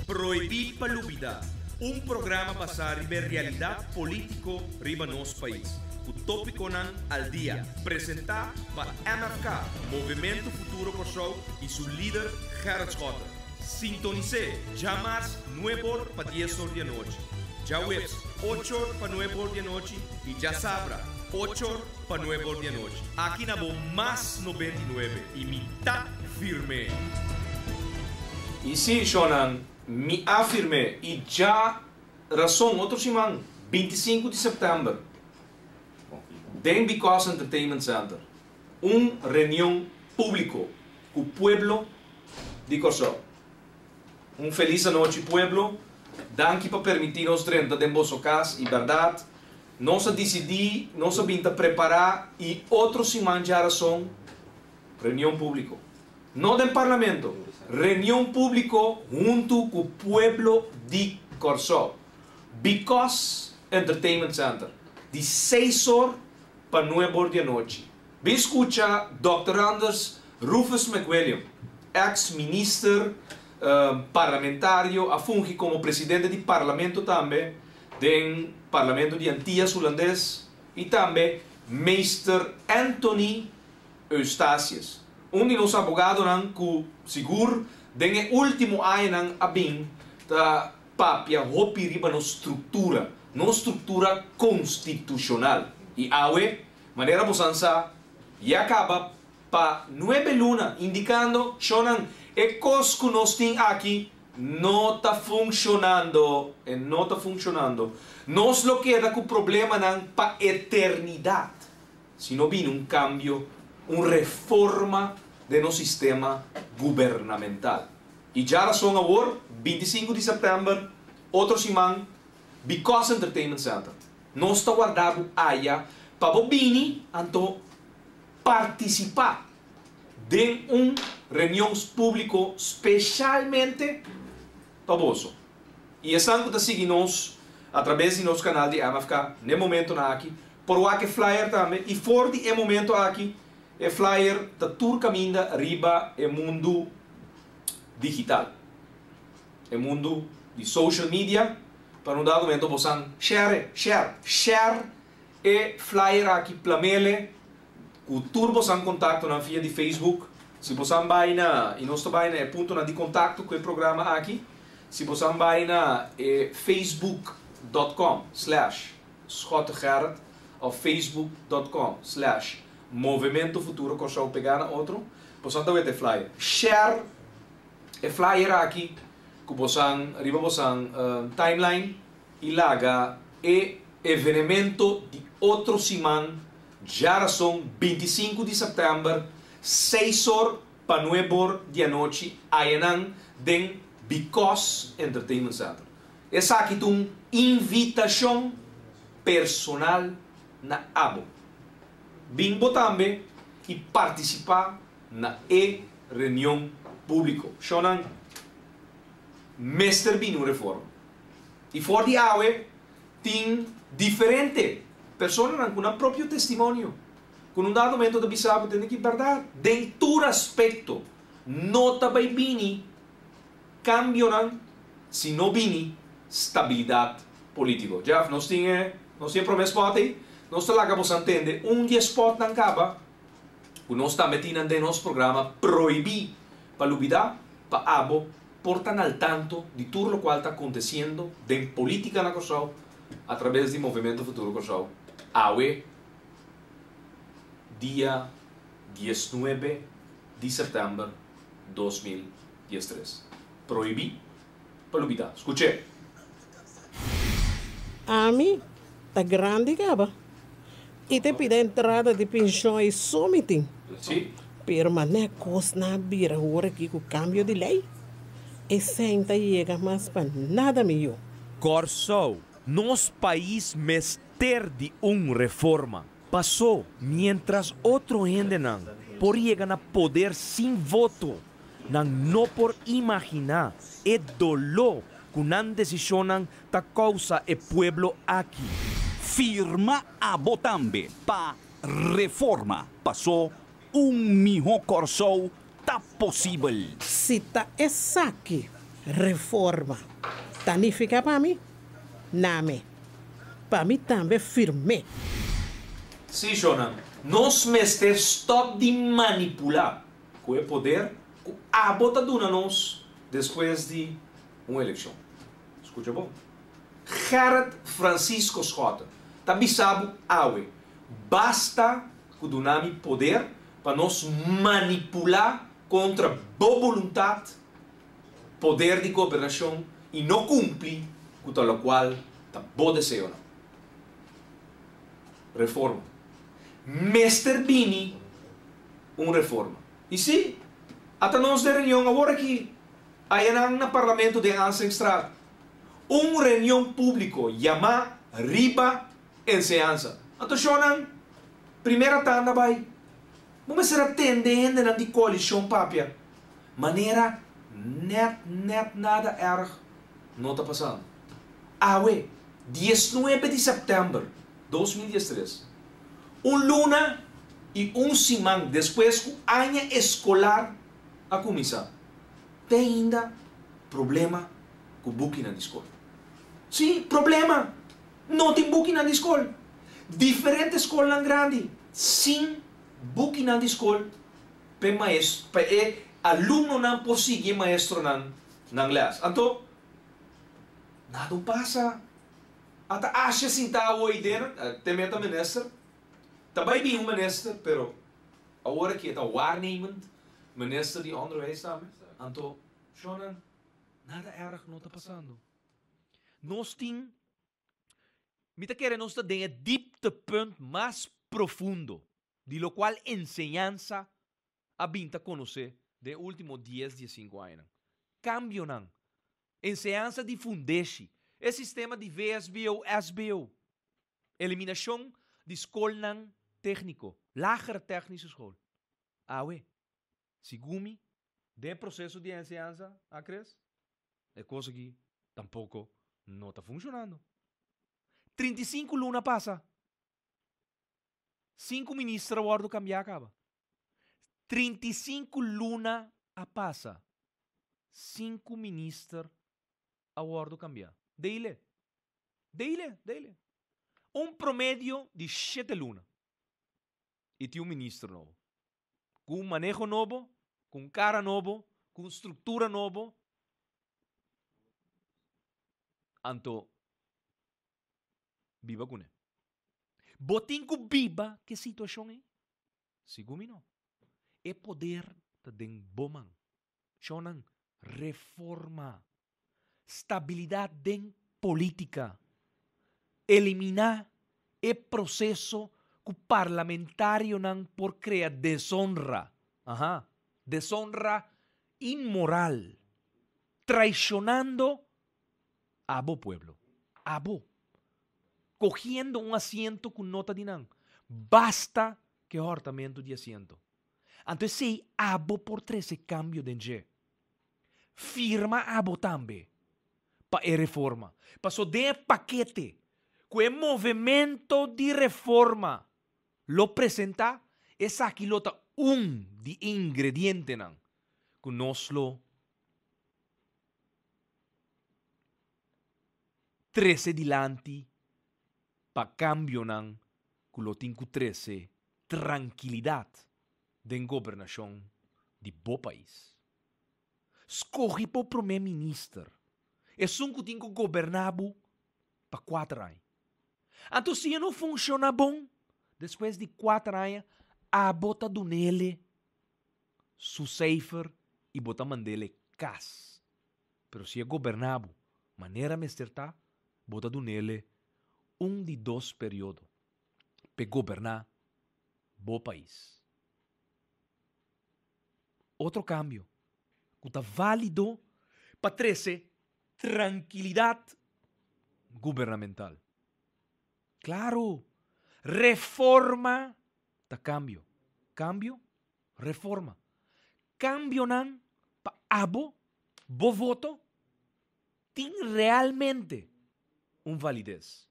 Prohibí pa Lubidá, un programa basá riba e realidat polítiko riba nos pais, ku tópikonan al dia, presentá pa MFK, Movementu Futuro Kòrsou, i su lider Gerrit Schotte. Sintonis'é djamars nueb'or pa dies'or di anochi, djaweps och'or pa nueb'or di anochi i djasabra och'or pa nueb'or di anochi. Aki na bo Mas 99 i mi ta firm'é. I sí, shonnan, mi a firm'é, i dja rason otro siman, 25 di sèptèmber, den Because Entertainment Center, un reunion públiko ku pueblo di Kòrsou. Un felis anochi pueblo, danki pa permití nos drenta den boso kas i bèrdat nos a disidí, nos a bin ta prepará i otro siman djarason reunion públiko. No den parlamento, reunion públiko huntu ku pueblo di Kòrsou. Because Entertainment Center, di seis or pa nuebe or di anochi. Bin skucha Dòkter Anders Rufus McWilliam, eks minister, parlamentario, a fungi komo presidente di parlamento tambe den Parlamento di Antias Hulandes i tambe Meester Anthony Eustatius, un di nos abogadonan ku sigur den e último añanan a bin ta papia hopi riba nos struktura, nos struktura konstitushonal. I awe, manera bosan sa, ya kaba pa nuebe luna indikando, Shonnan, e kos ku nos tin aki no ta funshonando, e no ta funshonando. Nos lo keda ku problemanan pa eternidat si no bini un kambio, un reforma den nos sistema gubernamental. I djarason awor, 25 di sèptèmber, otro siman, Because Entertainment Center. Nos ta warda bo aya pa bo bini anto partisipá den un reunion públiko speshalmente pa boso. I esnan ku ta sigui nos atrabes di nos kanal di MFK n'e momentonan aki por wak e flyer tambe i for di e momento aki e flyer ta tur kaminda riba e mundu digital, e mundu di social media pa no dado momento bosan share, share, share e flyer aki plamele ku tur bosan kontaktonan via di Facebook. Si bosan bai na, i nos ta bai na e puntonan di kontakto ku e programa aki, si bosan bai na e facebook dot com slash schottegerrit òf facebook dot com slash Movemento Futuro Kòrsou pegá na otro, bosan ta weta e flyer. Share e flyer aki ku bosan riba bosan timeline i laga e evenemento di otro siman djarason 25 di sèptèmber seis or pa nuebor di anochi ayanan den Because Entertainment Center. Esaki ta un invitashon personal na abo. Bin bo tambe i partisipá na e reunion públiko. Shonnan, mester bini un reforma. I for di awe tin diferente personanan ku nan propio testimonio ku na un dado momento ta bisa bo tende ki bèrdat den tur aspekto no ta bai bini kambionan si no bini stabilidat polítiko. Jeff, nos tin e nos tin e promé spòt ei, nos ta laga boso tende un di e spòtnan kaba ku nos tambe tin nan den nos programa Prohibí pa Lubidá pa abo por ta na al tanto di tur lokual ta akontesiendo den polítika na Kòrsou atrabes di Movemento Futuro Kòrsou awe dia 19 di sèptèmber 2013. Prohibí pa lubidá. Skuch'é! Ami ta grandi kaba i ta pida entrada di penshon ei so mi tin. Pero manera kosnan a bira awor aki ku kambio di lei, esei ta yega mas pa nada mihó. Kòrsou, nos pais mester di un reforma. Pasó miéntras otro hendenan por yega na poder sin voto, nan no por imaginá e doló ku nan desishonnan ta kousa e pueblo aki. Firma abo tambe pa reforma, pasó un mihó Kòrsou ta posibel. Si ta esaki, Reforma ta nifiká pa mi? Name. Pa mi tambe firm'é. Sí, shonnan, nos mester stòp di manipulá ku e poder ku abo ta duna nos despues di un elekshon. Skucha bon. Gerrit Francisco Schotte ta bisa bo awe, basta ku duna mi poder pa nos manipulá kontra bo boluntat poder di gobernashon i no kumpli ku ta lokual ta bo deseonan. Reforma. Mester bini un reforma. I si, ata nos den reunion awor aki, ayanan na Parlamento den Ansenkstraat, un reunion públiko yamá Riba Enseñansa. Anto shonnan, primera tanda bai. Bo mester a tende hendenan di koalishon papia. Manera net net nada erg no ta pasando. Awe, diesnuebe di sèptèmber 2013, un luna i un siman despues ku aña eskolar a kuminsá, te ainda problema ku bukinan di skol. Sí, problema! No tin bukinan di skol. Diferente skolnan grandi sin bukinan di skol p'e maes pa e alumnonan por sigui e maestronan nan lès. Anto, nada un pasa. Ata Asha sintá awor ei den, te meta minister. Ta bai bin un minister, pero awor aki e ta waarnemend minister di onderwijs tambe. Anto, shonnan, nada erg no ta pasando. Nos tin Mi ta kere nos ta den e dieptepunt mas profundo di lokual enseñansa a bin ta konosé den e último dies, diesinku añanan. Kambionan. Enseñansa di fundeshi. E sistema di vsbo, sbo. Eliminashon di skolnan tékniko, lagere technische school. Awe, segun mi, den e proseso di enseñansa a kres, e kos aki tampoko no ta funshonando. 35 luna pasa. Sinku minister a wòrdu kambiá kaba. 35 luna a pasa, sinku minister a wòrdu kambiá. Deile. Deile, deile. Un promedio di shete luna. I tin un minister nobo. Ku un maneho nobo, ku un kara nobo, ku un struktura nobo. Anto biba kuné. Bo tin ku biba ku e situashon ei? Sigun mi no. E poder ta den bo man. Shonnan, reforma. Stabilidat den polítika. Eliminá e proseso ku parlamentarionan por krea desonra. Aha, desonra inmoral. Traishonando abo pueblo. Abo. Kohiendo un asiento ku no ta di nan. Basta ku e hòrtamentu di asiento. Anto esei abo por trese kambio den dje. Firma abo tambe pa e reforma. Paso den e pakete ku e movemento di reforma lo presentá, esaki lo ta un di e ingredientenan ku nos lo trese dilanti pa kambionan ku lo tin ku trese trankilidat den gobernashon di bo pais. Skohi bo promé minister, esun ku tin ku goberná bo pa kuater aña. Anto si e no funshoná bon, despues di kuater aña abo ta dun'ele su seifer i bo ta mand'ele kas. Pero si e goberná bo manera mester ta, bo ta dun'ele un di dos periodo p'e goberná bo pais. Otro kambio ku ta válido pa trese trankilidat gubernamental. Klaru, reforma ta kambio. Kambio, reforma. Kambionan pa abo, bo voto, tin realmente un valides.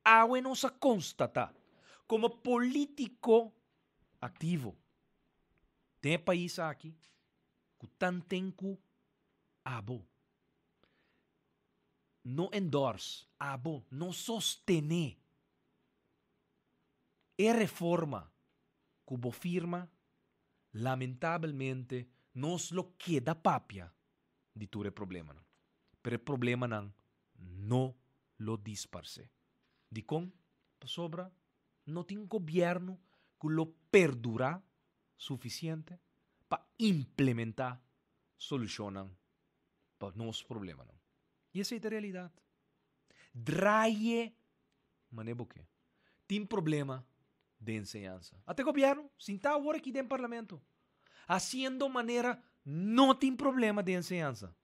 Awe nos a konstatá komo polítiko aktivo den e pais aki ku tanten ku abo. no endorse, abo no sostené e reforma ku bo firma, lamentabelmente nos lo keda papia di tur e problemanan. Pero e problemanan no lo disparsé. Dikon? Pasobra no tin gobièrnu ku lo perdurá sufisiente pa implementá solushonnan pa nos problemanan. I esei ta e realidat. Draie manera bo ke. Tin problema den enseñansa. Ata e gobièrnu sintá awor aki den parlamento hasiendo manera no tin problema den enseñansa.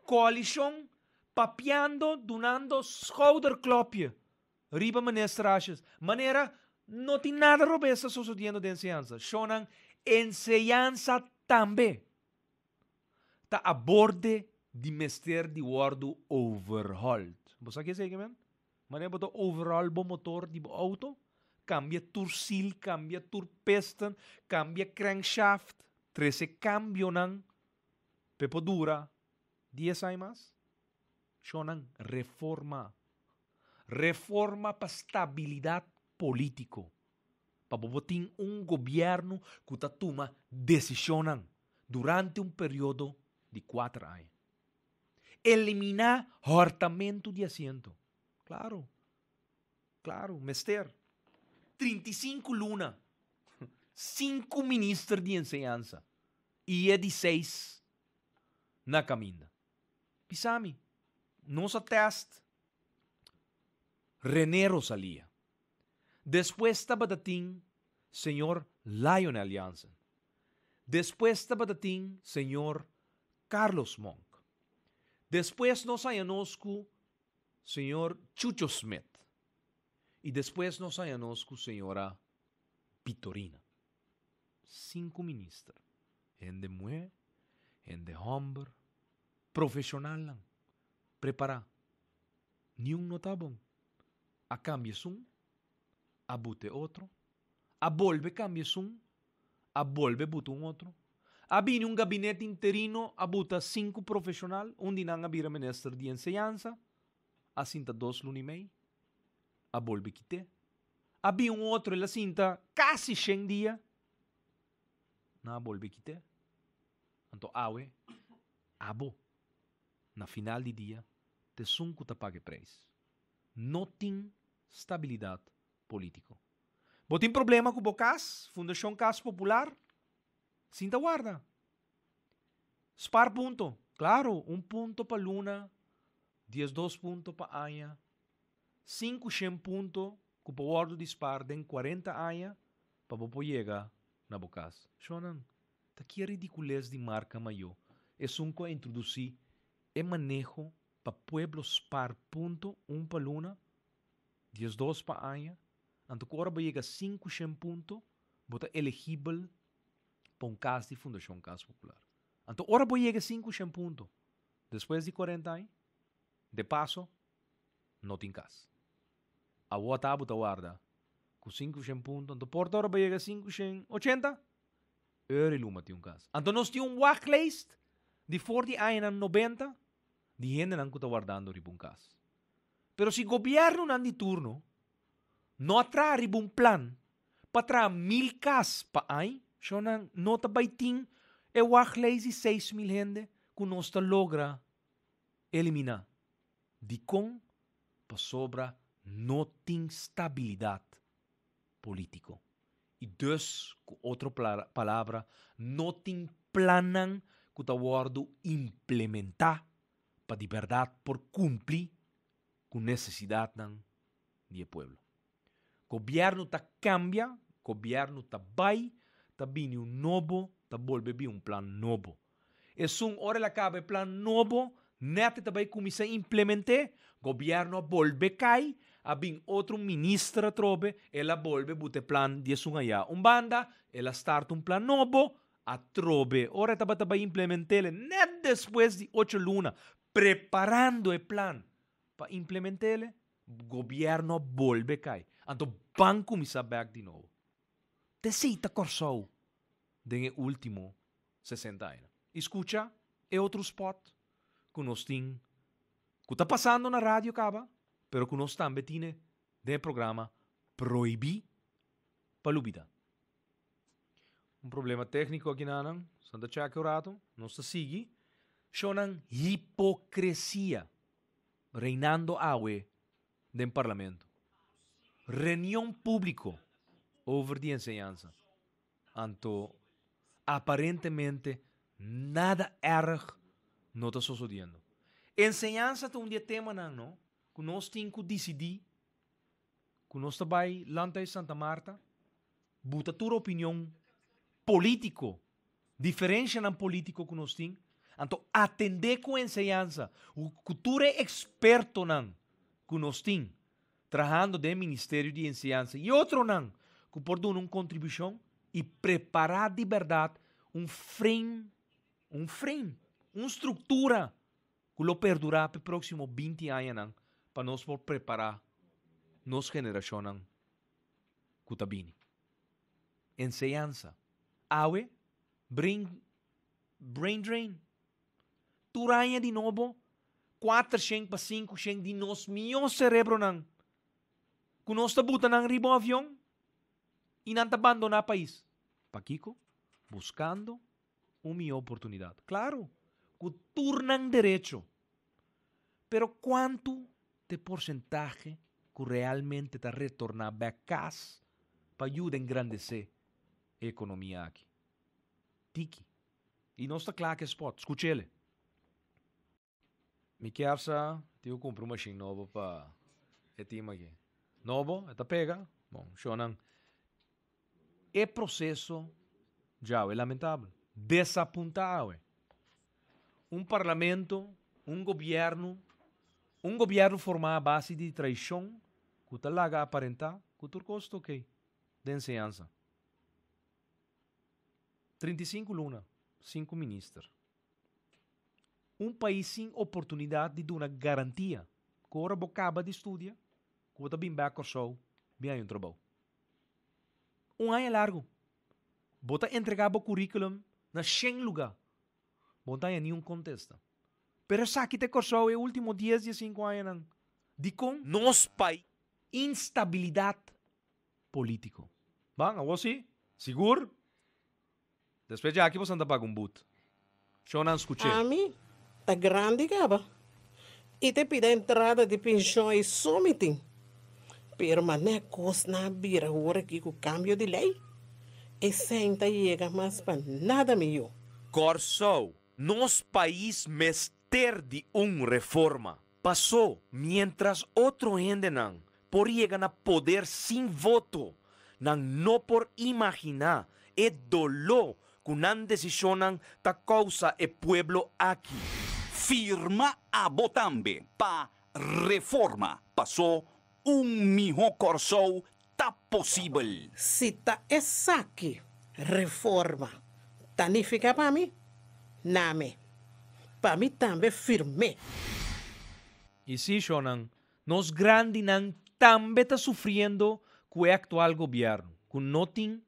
Koalishon papiando dunando schouderklopje riba minister Asjes manera no tin nada robes ta sosodiendo den enseñansa. Shownan enseñansa tambe ta a borde di mester di wordo overhauled. Bo sa ke esei ke men? Manera bo ta overhaul bo motor di bo auto, cambia tur seal, cambia tur piston, cambia crankshaft, trece cambionan p'e por dura dies aña mas. Shownan reforma. Reforma pa stabilidad politico. Pa bo por tin un gobierno cu ta tuma decisionnan durante un periodo di cuater aña. Eliminá hòrtamentu di asiento. Claro, claro, mester. 35 luna, sinku minister di enseñansa i e di seis na kaminda. Bisa mi, nos a tèst René Rosalia. Despues tabata tin señor Lionel Jansen. Despues tabata tin señor Carlos Monk. Despues nos haña nos ku señor Chucho Smith. I despues nos haña nos ku señora Bitorina. Sinku minister. Hende muhé, hende hòmber, profeshonalnan, prepará. Niun no ta bon. A kambia esun, a buta e otro, a bolbe kambia esun, a bolbe buta un otro. A bini un gabinete interino, a buta sinku profeshonal, un di nan a bira minister di enseñansa, a sinta dos luna i mei, a bolbe kit'é. A bini un otro, el a sinta kasi shen dia, nan a bolbe kit'é. Anto awe, abo, na final di dia, ta esun ku ta paga e preis. No tin stabilidat polítiko. Bo tin problema ku bo kas, Fundashon Kas Popular? Sinta warda. Spar punto. Klaro, un punto pa luna, diesdos punto pa aña, sinkushen punto ku por wòrdu di spar den kuarenta aña pa bo por yega na bo kas. Shonnan, ta ki ridikules di marka mayó esun ku a introdusí e maneho pa pueblo spar punto un pa luna, 12 pa aña, anto ku ora bo yega 500 punto bo ta elegibel pa un kas di Fundashon Kas Popular. Anto ora bo yega 500 punto despues di 40 aña, de paso no tin kas. Awor ta bo ta warda ku 500 punto, anto por ta ora bo yega 580, Eur i luma tin un kas. Anto nos tin un wachtlijst di for di añanan 90 di hendenan ku ta wardando riba un kas. Pero si gobièrnunan di turno no a traha riba un plan pa traha 1000 kas pa añ, shownan no ta bai tin e wachtlijst di 6000 hende ku nos ta logra eliminá. Dikon? Pasobra no tin stabilidat polítiko. I dus, ku otro palabra, no tin plannan ku ta wòrdu implementá pa di bèrdat por kumpli ku nesesidatnan di e pueblo. Gobièrnu ta kambia, gobièrnu ta bai, ta bini un nobo, ta bolbe bin un plan nobo. Esun ora el a kaba e plan nobo, nèt e ta bai kuminsá implement'é, gobièrnu a bolbe kai, a bin otro minister atrobe, el a bolbe buta e plan di esun ayá un banda, el a start un plan nobo, atrobe ora e tabata bai implement'el, nèt despues di ocho luna preparando e plan pa implement'el, gobièrnu a bolbe kai. Anto ban kuminsá bèk di nobo. T'esei ta Kòrsou den e último 60 aña. I skucha e otro spòt ku nos tin. Ku ta pasando na radio kaba, pero ku nos tambe tine den e programa Prohibí pa Lubidá. Un problema tékniko aki nanan, Santa chèk un rato, nos ta sigui. Shownan hipokresia reinando awe den parlamento. Reunion públiko over di enseñansa. Anto aparentemente nada erg no ta sosodiendo. Enseñansa ta un di e temanan no ku nos tin ku disidí ku nos ta bai Landhuis Santa Martha buta tur opinion polítiko, diferenshanan polítiko ku nos tin, anto atendé ku enseñansa ku tur e ekspertonan ku nos tin trahando den Ministerio di Enseñansa i otronan ku por duna un kontribushon i prepará di bèrdat un frame, un frame, un struktura ku lo perdurá p'e próksimo binti añanan pa nos por prepará nos generashonnan ku ta bini. Enseñansa. Awe, brain, brain drain. Tur aña di nobo, kuatershen pa sinkushen di nos mihó serebronan ku nos ta buta nan riba un avion i nan ta bandoná pais. Pakiko? Buskando un mihó oportunidat. Klaru, ku tur nan derecho. Pero kuantu ta e porsentahe ku realmente ta retorná bèk kas pa yuda engrandesé e ekonomia aki? Tiki. I nos ta kla ku e spòt. Skuch'ele. Mi kier sa tin ku kumpra un mashin nobo pa e tim aki. Nobo, e ta pega. Bon, shownan. E proseso djawe lamentabel. Desapuntá awe. Un parlamento, un gobièrnu, un gobièrnu formá a base di traishon ku ta laga aparentá ku tur kos ta okey den enseñansa. 35 luna sin ku minister. Un pais sin oportunidat di duna garantia ku ora bo kaba di studia ku bo ta bin bek Kòrsou bin haña un trabou. Un aña largu bo ta entregá bo curriculum na shen lugá, bo no ta haña niun kontesta. Pero esaki ta e Kòrsou e último dies, diesinku añanan. Dikon? Nos pais instabilidat polítiko. Ban, awor sí, sigur. Despues dje aki boso ta paga un but. Shownan skuch'é. Ami ta grandi kaba i ta pida entrada di penshon ei so mi tin. Pero manera kosnan a bira awor aki ku kambio di lei, esei ta yega mas pa nada mihó. Kòrsou, nos pais mester di un reforma. Pasó miéntras otro hendenan por yega na poder sin voto, nan no por imaginá e doló ku nan desishonnan ta kousa e pueblo aki. Firma abo tambe pa reforma, pasó un mihó Kòrsou ta posibel. Si ta esaki reforma ta nifiká pa mi, name. Pa mi tambe firm'é. I sí, shonnan, nos grandinan tambe ta sufriendo ku e aktual gobièrnu, ku no tin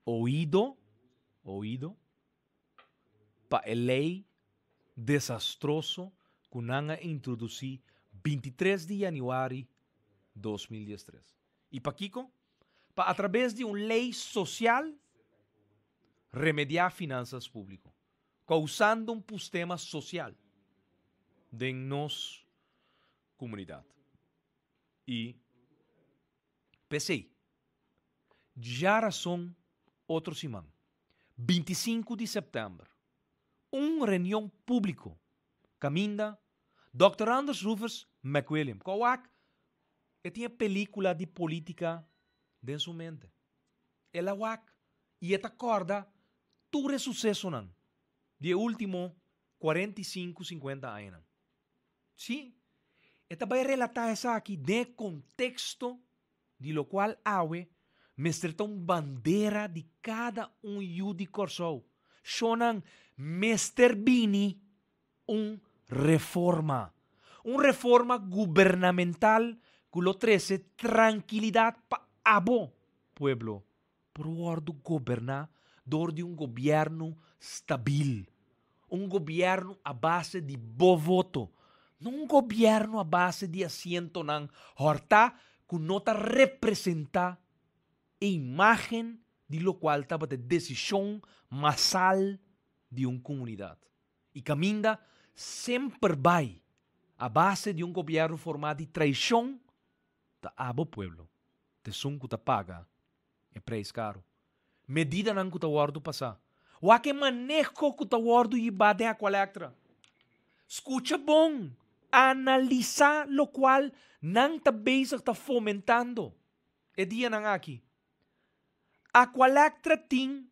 oido, oido, pa e lei desastroso ku nan a introdusí 23 di yanüari 2013. I pakiko? Pa atrabes di un lei sosial remediá finansas públiko, kousando un pustema sosial den nos komunidat. I p'esei, djarason otro siman, 25 di sèptèmber, un reunion públiko kaminda Dòkter Anders Rufus McWilliam, ku a wak e tin e pelíkula di polítika den su mente. El a wak i e ta kòrda tur e susesonan di e último 45, 50 añanan. Sí, e ta bai relatá esaki den e konteksto di lokual awe mester ta un bandera di kada un yu di Kòrsou. Shonnan mester bini un reforma. Un reforma gubernamental ku lo trese trankilidat pa abo, pueblo, por wòrdu goberná dor di un gobièrnu stabil, un gobièrnu a base di bo voto. No un gobièrnu a base di asientonan hòrtá ku no ta representá e imágen di lokual tabata e desishon masal di un komunidat. I kaminda semper bai a base di un gobièrnu formá di traishon, ta abo pueblo ta esun ku ta paga e preis karu. Medidanan ku ta wòrdu pasá. Wak e maneho ku ta wòrdu yibá den Aqualectra. Skucha bon, analisá lokual nan ta bezig ta fomentando e dianan aki. Aqualectra tin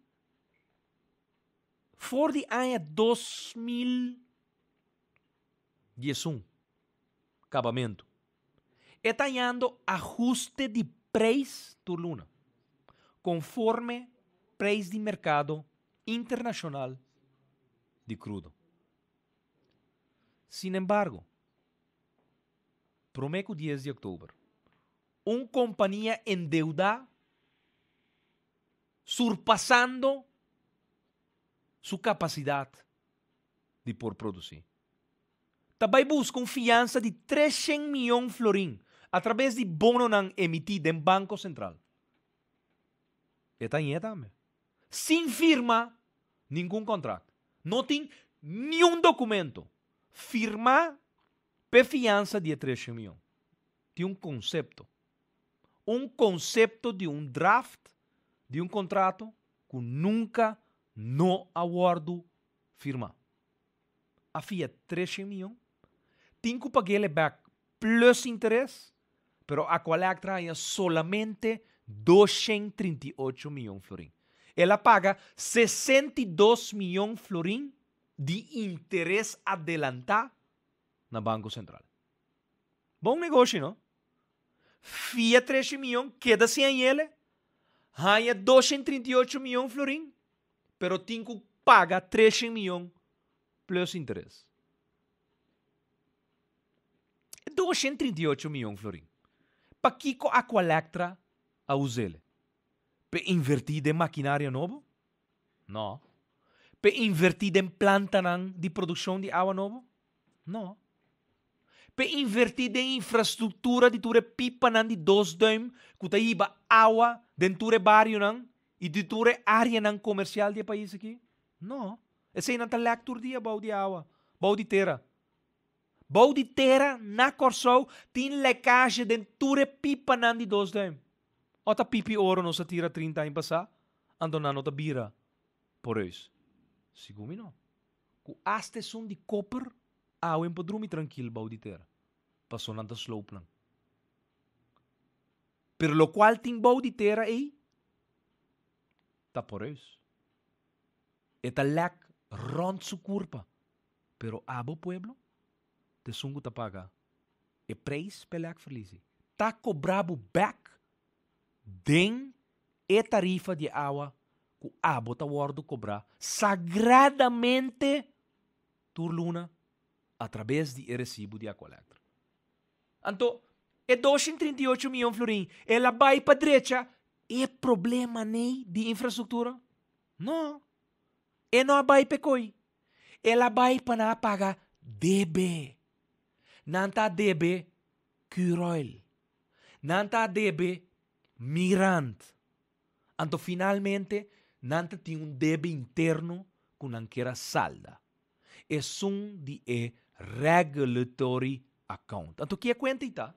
for di aña 2011 kabamentu. E ta hañando ahuste di preis tur luna, konforme preis di merkado internashonal di krudo. Sinembargo, promé ku dies di òktober, un kompania endeudá surpasando su kapasidat di por produsí. Ta bai buska un fiansa di treshen mion florin atrabes di bononan emití den Banko Sentral. E ta ñe tambe. Sin firma ningun kontrakt. No tin niun dokumento firmá p'e fiansa di e treshen mion. Tin un konsepto. Un konsepto di un draft di un kontrato ku nunka no a wòrdu firmá. A fia treshen mion, tin ku pag'el e bèk plus interes, pero Aqualectra haña solamente 238 mion florin. El a paga 62 mion florin di interes adelantá na Banko Sentral. Bon negoshi, no? Fia treshen mion, keda sin hañ'el, haña 238 mion florin, pero tin ku paga treshen mion plus interes. 238 mion florin. Pakiko Aqualectra a us'el? P'e invertí den makinaria nobo? No. P'e invertí den plantanan di produkshon di awa nobo? No. P'e invertí den infrastruktura di tur e pipanan di dos duim ku ta hiba awa den tur e barionan i di tur e áreanan komersial di e pais aki? No. Eseinan ta lèk tur dia bou di awa, bou di tera. Bou di tera na Kòrsou tin lèkazje den tur e pipanan di dos duim. Ò ta pipi oro nos a tira 30 aña pasá, anto nan no ta bira poreus. Sigun mi no. Ku asta esun di koper awe por drumi trankil bou di tera, paso nan ta sloop nan. Pero lokual tin bou di tera ei ta poreus. E ta lèk rònt su kurpa, pero abo pueblo ta esun ku ta paga e preis p'e lèk verlies ei. Ta kobra bo bèk den e tarifa di e awa ku abo ta wòrdu kobrá sagradamente tur luna atrabes di e resibu di Aqualectra. Anto, e 238 mion florin el a bai pa drecha e problema nei di infrastruktura? No, e no a bai p'e koi. El a bai pa nan a paga debe. Nan ta debe Curoil. Nan ta debe Mirant. Anto finalmente nan ta tin un debe interno ku nan kier a salda. Esun di e regulatory account. Anto ki e kuenta ei ta?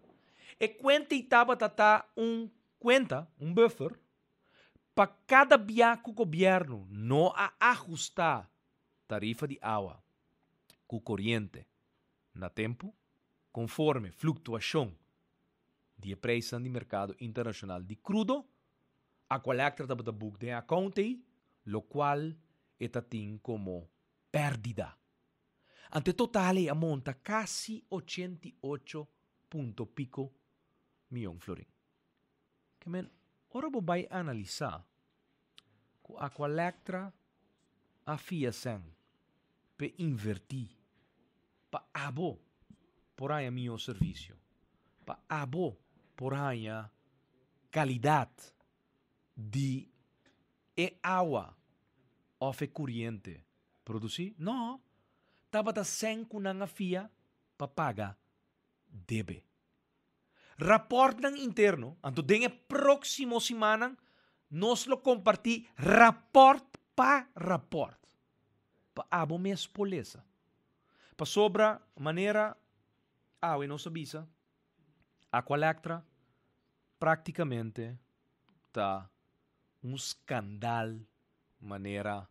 E kuenta ei tabata ta un kuenta, un buffer, pa kada bia ku gobièrnu no a ahustá tarifa di awa ku koriente na tempu, konforme fluktuashon di e preisnan di merkado internashonal di krudo, Aqualectra tabata buk den e account ei, lokual e ta tin komo pèrdida. Anto e total ei a monta kasi 88 punto piko mion florin. Ke men, ora bo bai analisá ku Aqualectra a fia sèn p'e invertí pa abo por haña mihó servisio, pa abo por haña kalidat di e awa òf e kuriente produsí? No, tabata sèn ku nan a fia. pa paga debe. Rapòrtnan interno, anto den e próksimo simannan nos lo kompartí rapòrt pa rapòrt pa abo mes por lesa. Pasobra manera awe nos a bisa, Aqualectra práktikamente ta un skandal manera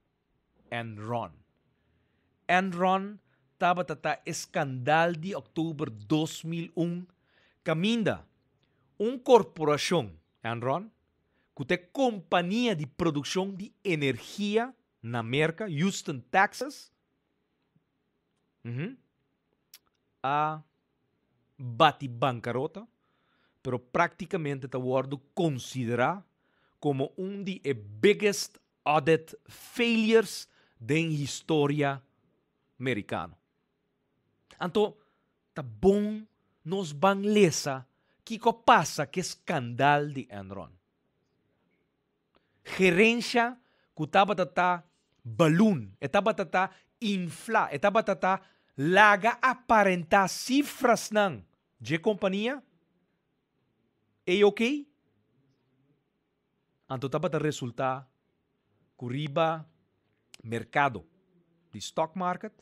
Enron. Enron tabata ta e skandal di òktober 2001 kaminda un korporashon, Enron, ku ta e kompania di produkshon di energia na Merka, Houston, Texas, a bati bankarota, pero práktikamente ta wòrdu konsiderá komo un di e biggest audit failures den historia merikano. Anto ta bon nos ban lesa kiko a pasa ku e skandal di Enron. Gerensha ku tabata ta balun, e tabata ta infla, e tabata ta laga aparentá sifrasnan dje kompania, ei oké? Anto tabata resultá ku riba merkado di stock market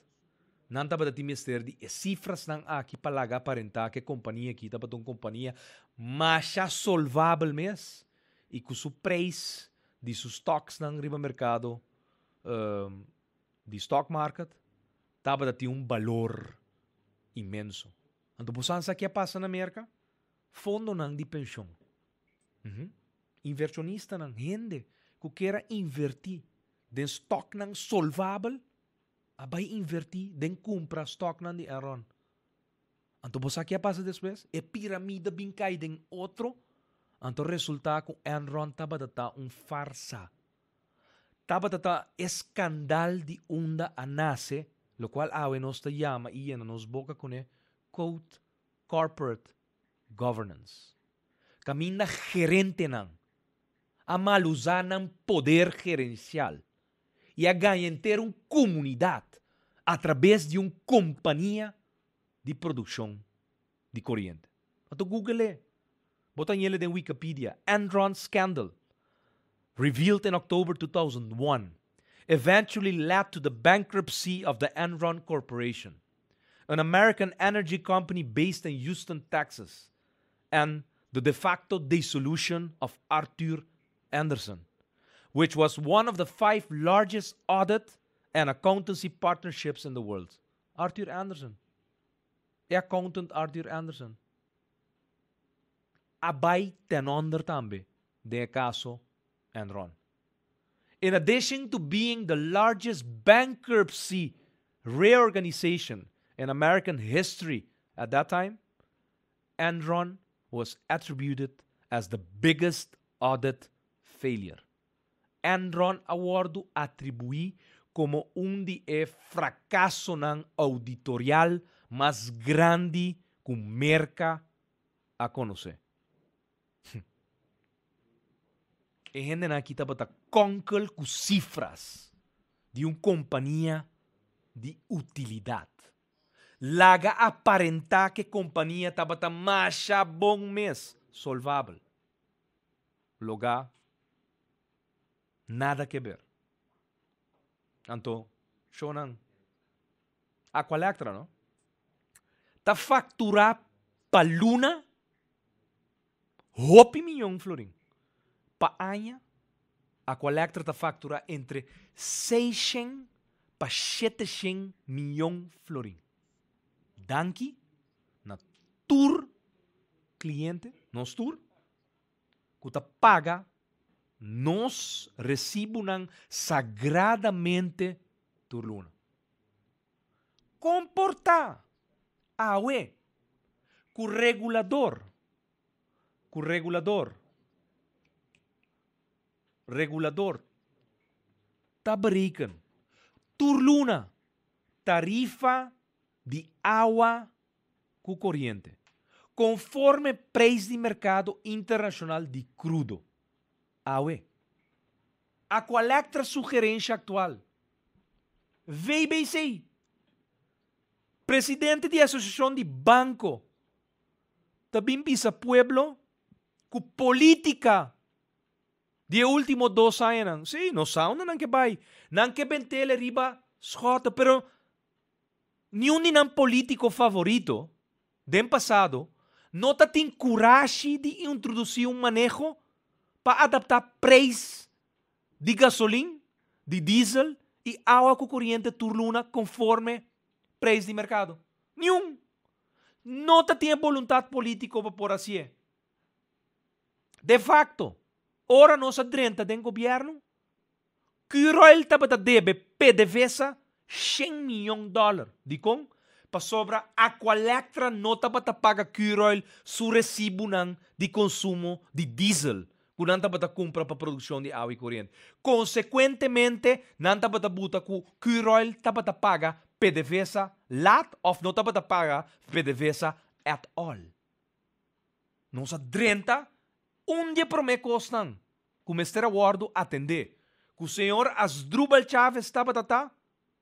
nan tabata tin mester di e sifrasnan aki pa laga aparentá ku e kompania aki tabata un kompania masha solvabel mes i ku su preis di su stocksnan riba merkado di stock market tabata tin un balor inmenso. Anto bo sa ki a pasa na Merka? Fondonan di penshon. Invershonistanan, hende ku kier a invertí den stòknan solvabel, a bai invertí den kumpra stòknan di Enron. Anto bo sa ke a pasa despues? E piramida bin kai den otro, anto resultá ku Enron tabata ta un farsa. Tabata ta e skandal di unda a nase, lokual awe nos ta yama i yena nos boka kuné, quote, corporate governance. Kaminda gerentenan a malusá nan poder gerensial i a gaña henter un komunidat atrabes di un kompania di produkshon di koriente. Anto Google e. Bo ta ñele den Wikipedia, Enron scandal, revealed in October 2001, eventually led to the bankruptcy of the Enron Corporation, an American energy company based in Houston, Texas, and the de facto dissolution of Arthur Andersen, which was one of the five largest audit and accountancy partnerships in the world. Arthur Andersen. E accountant Arthur Andersen. A bai ten onder tambe den e kaso Enron. In addition to being the largest bankruptcy reorganization in American history at that time, Enron was attributed as the biggest audit failure. Enron a wòrdu atribuí komo un di e frakasonan ouditorial mas grandi ku Merka a konosé. E hendenan aki tabata kònkel ku sifras di un kompania di utilidat. Laga aparentá ku e kompania tabata masha bon mes, solvabel. Logá nada keber. Anto, shownan Aqualectra no ta fakturá pa luna hopi miyon florin. Pa aña, Aqualectra ta fakturá entre seishen pa sheteshen miyon florin. Danki na tur kliente, nos tur, ku ta paga nos resibunan sagradamente tur luna. Komportá awe ku regulador, ku regulador, regulador ta bereken tur luna tarifa di awa ku koriente, konforme preis di merkado internashonal di krudo. Awe. Aqualectra su gerensha aktual. VBC. Presidente di Asosiashon di Banko ta bin bisa pueblo ku polítika di e último dos añanan, sí, nos sa unda nan ke bai, nan ke bentele riba Schotte, pero niun di nan polítiko favorito den pasado no ta tin kurashi di introdusí un maneho pa adaptá preis di gasolin, di diesel i awa ku koriente tur luna konforme preis di merkado. Niun! No ta tin e boluntat polítiko pa por hasié. De fakto, ora nos a drenta den gobièrnu, Curoil tabata debe PDVSA shen miyon dòler. Dikon? Pasobra Aqualectra no tabata paga Curoil su resibunan di konsumo di diesel ku nan tabata kumpra pa produkshon di awa i koriente. Konsekuentemente, nan tabata buta ku Curoil tabata paga PDVSA lat òf no tabata paga PDVSA at all. Nos a drenta un di e promé kosnan ku mester a wòrdu atendé ku señor Asdrubal Chavez tabata ta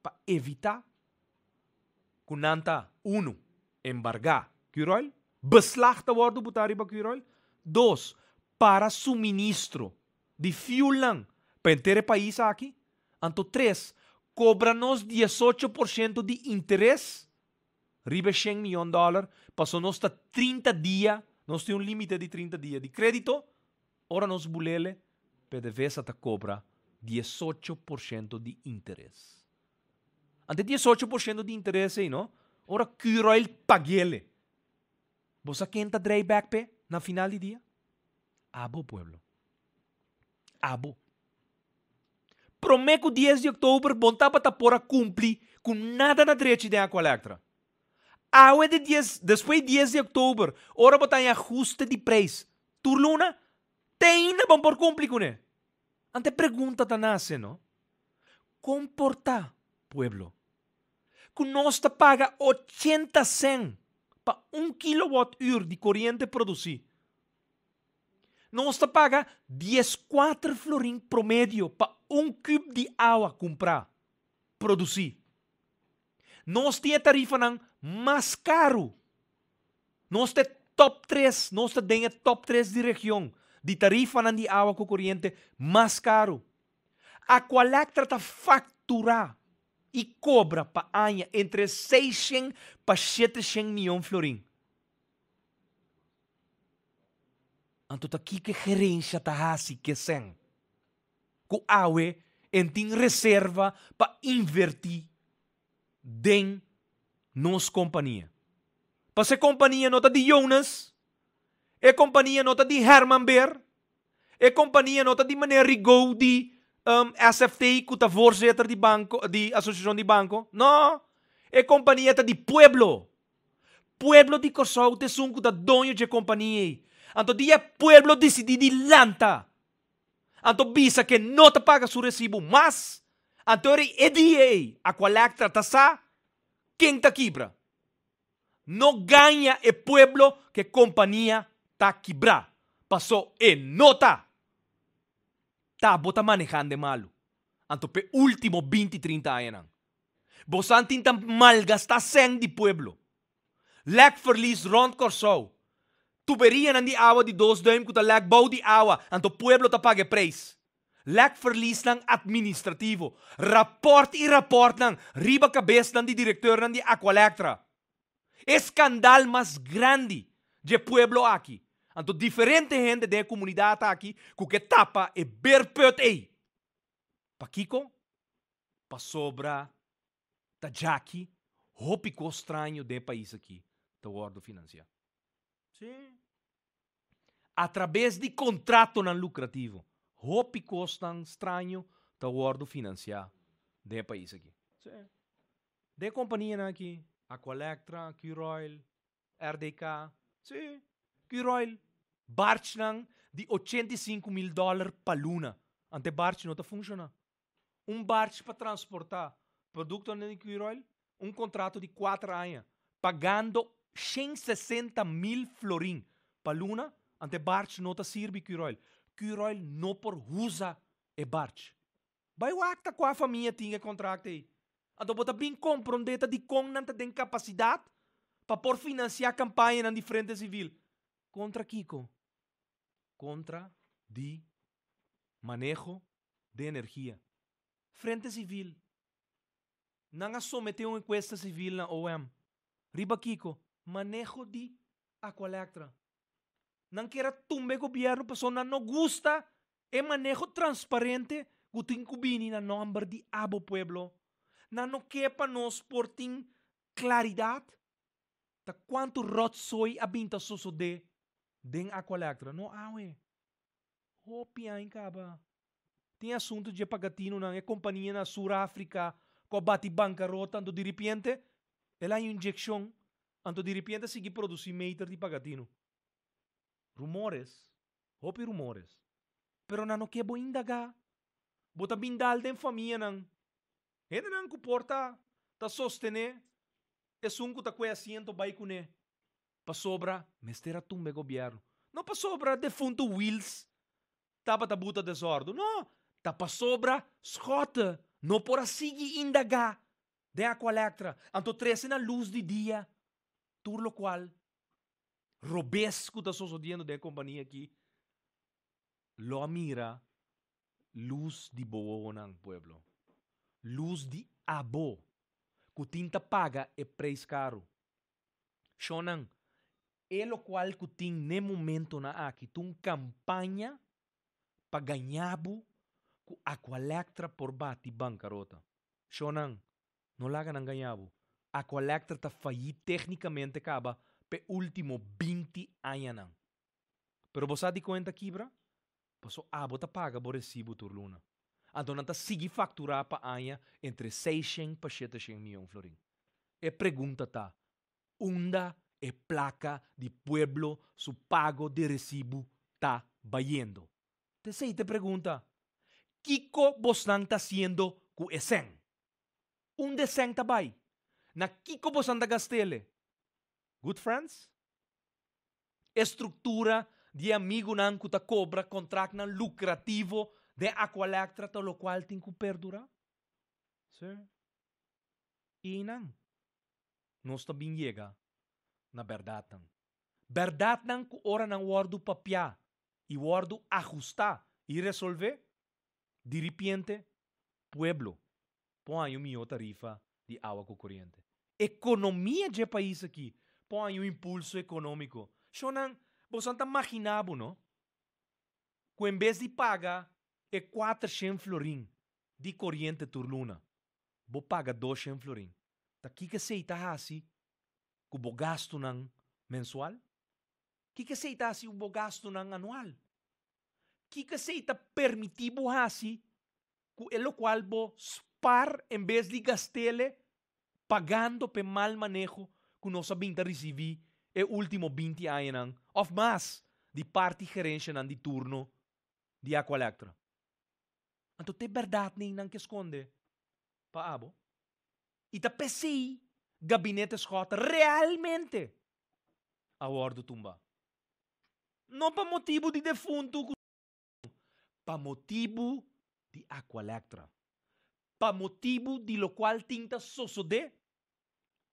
pa evitá ku nan ta, unu, embargá Curoil, beslag ta wòrdu butá riba Curoil, dos, para suministro di fuelnan pa henter e pais aki, anto tres, kobra nos diesocho por shento di interes riba e shen miyon dòler, paso nos ta 30 dia, nos tin un límite di 30 dia di krédito, ora nos bulele, PDVSA ta kobra 18% di interes. Ante 18% di interes ei, no? Ora Curoil pag'ele. Bo sa ken ta drei bek p'e na final di dia? Abo, pueblo. Abo. Promé ku 10 di òktober bon tabata por a kumpli ku nada na drechi den Aqualectra. Awe di dies, despues di 10 di òktober, ora bo ta haña ahuste di preis tur luna, te ainda bon por kumpli kuné. Ante pregunta ta nase, no? Kon por ta, pueblo, ku nos ta paga 80 sèn pa un kilowatùr di koriente produsí? Nos ta paga 14 florin promedio pa un kub di awa kumprá, produsí. Nos tin e tarifanan mas karu. Nos ta e top tres, nos ta den e top tres di region di tarifanan di awa ku koriente mas karu. Aqualectra ta fakturá i kobra pa aña entre 600 pa 700 mion florin. Anto ta kiko e gerensha ta hasi ku e sèn ku awe en tin reserva pa invertí den nos kompania? Pasobra e kompania no ta di Jonas, e kompania no ta di Herman Beer, e kompania no ta di meneer Rigaud di SFT ku ta voorzitter di banko di asosiashon di banko. No, e kompania ta di pueblo. Pueblo di Kòrsou ta esun ku ta doño dje kompania ei. Anto dia e pueblo disidí di lanta, anto bisa ke no ta paga su resibu mas, anto ora e dia ei Aqualectra ta sa ken ta kibra. No gaña e pueblo ke kompania ta kibrá, paso e no ta. Ta bo ta manehando e malu. Anto p'e último binti 30 añanan. Bosan tin ta malgastá sèn di pueblo. Lèk verlies rònt Kòrsou. Tuberianan di awa di dos dùim ku ta lèk bou di awa, anto pueblo ta paga e preis. Lèk verliesnan atministrativo. Rapòrt i rapòrtnan riba kabesnan di direkteurnan di Aqualectra. E skandal mas grandi dje pueblo aki. Anto diferente hende den e komunidat aki ku ke tapa e beerput ei. Pakiko? Pasobra ta djaki hopi kos straño den e pais aki ta wòrdu finansiá. Sí. Atrabes di kontratonan lukrativo, hopi kosnan straño ta wòrdu finansiá den e pais aki. Sí. Den e kompanianan aki, Aqualectra, Curoil, RDK, sí, Curoil, barchnan di 85.000 dòler pa luna. Ante barch no ta funshoná. Un barch pa transportá produktonan di Curoil, un kontrato di kuater aña, pagando 160.000 florin pa luna, ante e barch no ta sirbi Curoil. Curoil no por usa e barch. Bai wak ta kua famia tin e kontrakt ei. Anto bo ta bin komprondé ta dikon nan ta den kapasidat pa por finansiá kampañanan di Frente Sivil. Kontra kiko? Kontra di maneho di energia. Frente Sivil. Nan a someté un enkuesta sivil na OM. Riba kiko? Maneho di Aqualectra. Nan kier a tumba e gobièrnu pasobra nan no gusta e maneho transparente ku tin ku bini na nòmber di abo pueblo. Nan no ke pa nos por tin klaridat ta kuantu ròtsooi a bin ta sosodé den Aqualectra. No awe. Hopi aña kaba. Tin asuntu dje pagatinonan, e kompania na Sur Afrika ku a bati bankarota anto diripiente el a haña un inyekshon anto diripiente a sigui produsí meter di pagatino. Rumores, hopi rumores. Pero nan no ke bo indagá. Bo ta bin dal den famianan. Hendenan ku por ta ta sostené esun ku ta kue asiento bai kuné. Pasobra mester a tumba e gobièrnu. No pasobra defuntu Wiels tabata buta desòrdu. No, ta pasobra Schotte no por a sigui indagá den Aqualectra, anto trese na lus di dia tur lokual robes ku ta sosodiendo den e kompania aki lo a mira lus di bo wowonan, pueblo. Lus di abo ku tin ta paga e preis karu. Shonnan, e lokual ku tin n'e momentonan aki ta un kampaña pa gaña bo ku Aqualectra por bati bankarota. Shonnan, no laga nan gaña bo. Aqualectra ta fayí téknikamente kaba p'e último 20 añanan. Pero bo sa dikon e ta kibra? Paso abo ta paga bo resibu tur luna. Anto nan ta sigui fakturá pa aña entre seishen pa sheteshen mion florin. E pregunta ta, unda e plaka di pueblo su pago di resibu ta bayendo? Ta esei ta e pregunta. Kiko bosnan ta hasiendo ku e sèn? Unda e sèn ta bai? Na kiko bosnan ta gast'ele? Good friends? E struktura di e amigunan ku ta kobra kontraktnan lukrativo den Aqualectra ta lokual tin ku perdurá? Sir. I einan nos ta bin yega na bèrdatnan. Bèrdatnan ku ora nan wòrdu papiá i wòrdu ahustá i resolvé, diripiente pueblo por haña un mihó tarifa di awa ku koriente. Ekonomia dje pais aki por haña un impulso ekonómiko. Shonnan, boso ta maginá bo, no? Ku en bes di paga e kuatershen florin di koriente tur luna, bo paga doshen florin. Ta kiko esei ta hasi ku bo gastunan mensual? Kiko esei ta hasi ku bo gastunan anual? Kiko esei ta permití bo hasi ku e lokual bo spar en bes di gast'ele pagando p'e mal maneho ku nos a bin ta risibí e último 20 añanan òf mas di parti gerenshanan di turno di Aqualectra? Anto t'e bèrdat neinan ke skonde pa abo? I ta p'esei Gabinete Schotte realmente a wòrdu tumbá. No pa motibu di defuntu ku pa motibu di Aqualectra, pa motibu di lokual tin ta sosodé,